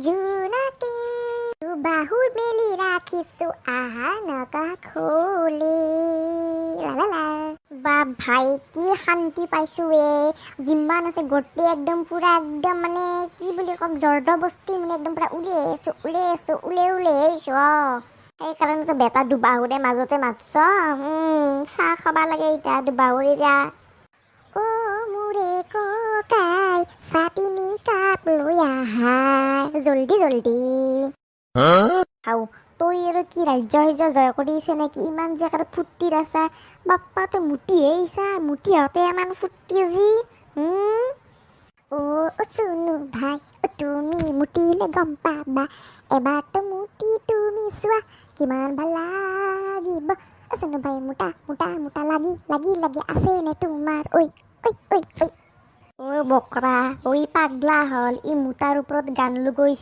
জোনাকে বাহুৰ মেলি ৰাখিছো, আহা না কাষলে, লা লা। বা ভাই, কি শান্তি পাইছো এ। যিমান আছে গোটেই একদম পুৰা একদম, মানে কি বুলি ক'ম, জবৰদস্তি মানে একদম পুৰা উলিয়াই আছো, উলিয়াই আছো, উলিয়াই উলিয়াই আহিছো। অ, সেইকাৰণেতো বেটা দুবাহুৰে মাজতে মাতছ। চাহ খাবা লাগে এতিয়া দুবাহুৰ এতিয়া। অ মোৰে ককাই, চাহ 3 কাপ লৈ আহা জল্দি জল্দি। আও তই আৰু কি ৰাজ্য সাজ্য জয় কৰিছে নেকি, ইমান যে একেবাৰে ফূৰ্তিত আছা? বাপ্পা, তই মুতিহে আহিছা, মুতি আহোঁতে ইমান ফূৰ্তি আজি। অ অ চুনু ভাই, অ তুমি মুতিলে গম পাবা, এবাৰতো মুতি তুমি চোৱা কিমান ভাল লাগিব। অ চুনু ভাই, মোটা মোটা মোটা লাগি লাগি লাগি আছে নে তোমাৰ? ঐ ঐ ঐ ঐ। ঐ বকৰা, ঐ পাগলা হ'ল ই, মোটাৰ ওপৰত গান লগৈছে।